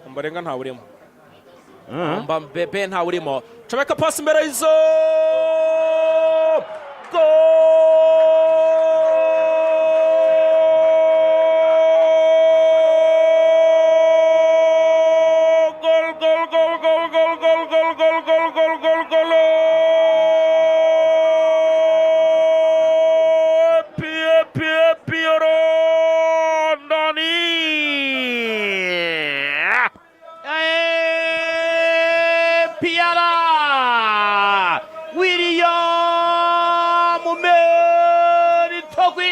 Omborenga ntawurimo, Mbebe ntawurimo. Comeka pasi imbere y'izo goal, goal, goal, goal, goal, goal, goal, goal, goal, goal, goal, goal! Pie pie Piero ndani. APR, William Meri Togui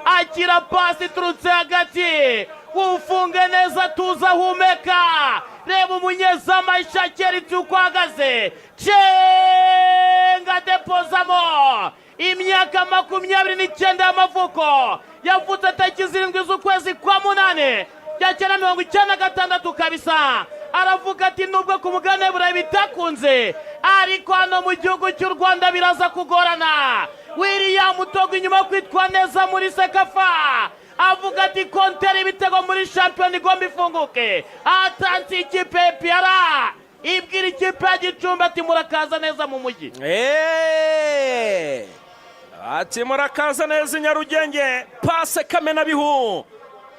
akira pasi iturutse hagati, ufunge neza, tuza, humeka. Reba umunyezamu ayishakira uko ahagaze, cenga depozamo. Imyaka 29 y'amavuko, yavutse tariki 7 z'ukwezi kwa munani ya cyenda 96 kabisa. Aravuga ati nubwo ku mugabane burayi bitakunze, ariko hano mu gihugu cy'u Rwanda biraza kugorana. William Togui, inyuma yo kwitwa neza muri CECAFA, avuga ati konteri ibitego muri shampiyona igomba ifunguke. Atanze ikipe ya APR, ibwira ikipe ya Gicumbi ati murakaza neza mu mujyi. Ati murakaza neza i Nyarugenge. Pase kamenabihu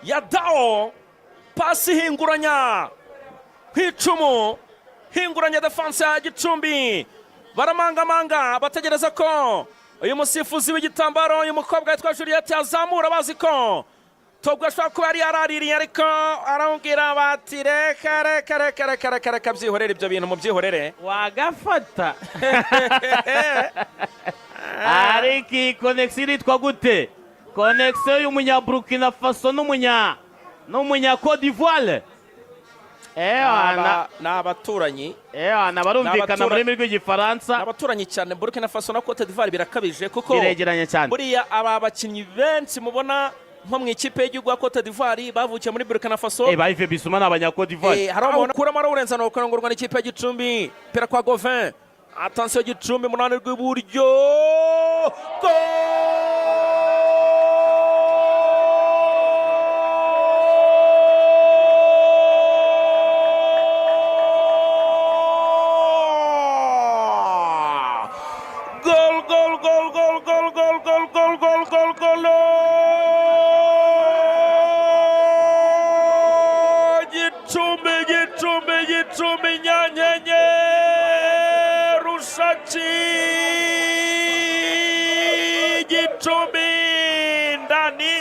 ya Dao, pasi ihinguranya nk'icumu, hinguranya défense ya Gicumbi. Baramangamanga, bategereza ko uyu musifuzi w'igitambaro, uyu mukobwa witwa Juliette, yazamura, bazi ko Togui ashobora kuba yari yaraririye, ariko aramubwira bati reka, reka, reka, reka, reka, reka, byihorere, ibyo bintu mubyihorere. Wagafata, ariko iyi connexion iritwa gute? Connexion y'umunyaburukina Faso n'umunya Cote d'Ivoire. Ewana. Ni abaturanyi. Ewana, barumvikana mu rurimi rw'Igifaransa. Ni abaturanyi cyane, Burkina Faso na Cote d'Ivoire birakabije kuko Biregeranye cyane. buriya aba bakinnyi benshi mubona nko mu ikipe y'igihugu ya Cote d'Ivoire bavukiye muri Burkina Faso. Ba Yves Bissouma ni abanya Cote d'Ivoire. Hari aho ukuramo arawurenza, ukarongorwa n'ikipe ya Gicumbi. Pera kwa Govin, attention, Gicumbi munani rw'iburyo, goal, goal, goal, goal, goal, goal, goal, goal, goal, goal, goal! Gicumbi, Gicumbi, Gicumbi, Nyanyenye, Rushaki, Gicumbi ndani.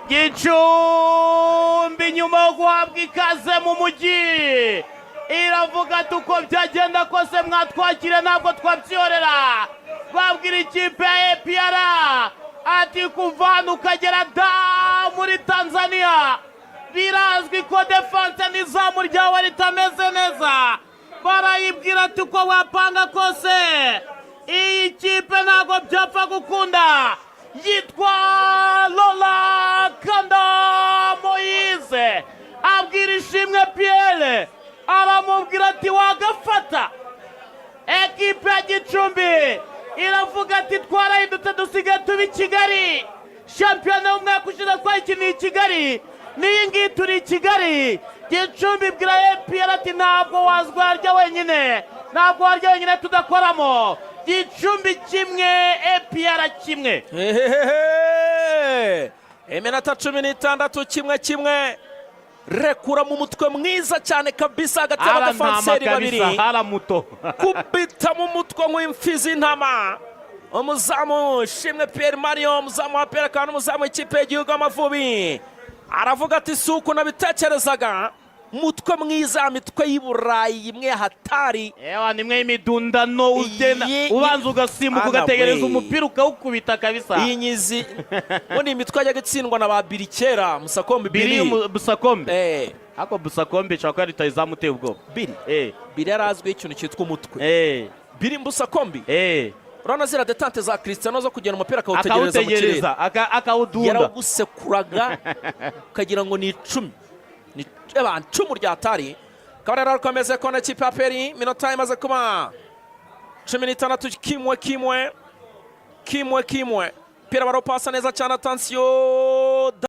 Gicumbi, nyuma yo guhabwa ikaze mu mujyi, iravuga ati uko byagenda kose mwatwakira ntabwo twabyorera. Babwira ikipe ya APR ati kuva hano ukagera da muri Tanzania birazwi ko défense n'izamu ryawe ritameze neza. Barayibwira ati uko wapanga kose iyi kipe ntabwo byapfa gukunda. Yitwa Lola Kanda Moyize, abwira Ishimwe Pierre, aramubwira ati wagafata. Ekipe ya Gicumbi iravuga ati twarahindutse, dusigaye tuba i Kigali. Shampiyona y'umwaka ushize twayikiniye i Kigali, n'iyi ngiyi turi i Kigali. Gicumbi ibwira APR ati ntabwo wazwarya wenyine, ntabwo warya wenyine tudakoramo. Gicumbi 1, APR 1. Hehehe! Iminota 16, 1-1. Rekura mu mutwe mwiza cyane kabisa hagati y'abadefanseri babiri. Kabisa haramuto. Kubita mu mutwe nk'imfizi y'intama. Umuzamu Shimwe Pierre Mario, umuzamu wa APR akaba n'umuzamu w'ikipe y'igihugu y'Amavubi, aravuga ati si uku nabitekerezaga. Mutwe mwiza, mitwe y'i Burayi imwe hatari. Ewa, nimwe y'imidundano ugenda ubanza ugasimbuka, Ana ugategereza we. umupira ukawukubita kabisa. Iyi nyizi ubundi immitwe yajyaga itsindwa na ba Biri kera, Musakombe. Biri. Biri. Busakombe. Ariko Busakombe ishobora kuba rutayizamu uteye ubwoba. Biri. Biri yari azwiho ikintu cyitwa umutwe. Biri Mbusakombi. Urabona ziriya détente za Cristiano zo kugenda umupira akawutegereza mu kirere. Akawutegereza, akawudunda. Yarawugusekuraga ukagira ngo ni icumi, ni eba icumu rya tari. Akaba rero rukomeze kona ikipe ya APR. Minota imaze kuba 16, 1-1, 1-1. Pira barawupasa neza cyane, attention.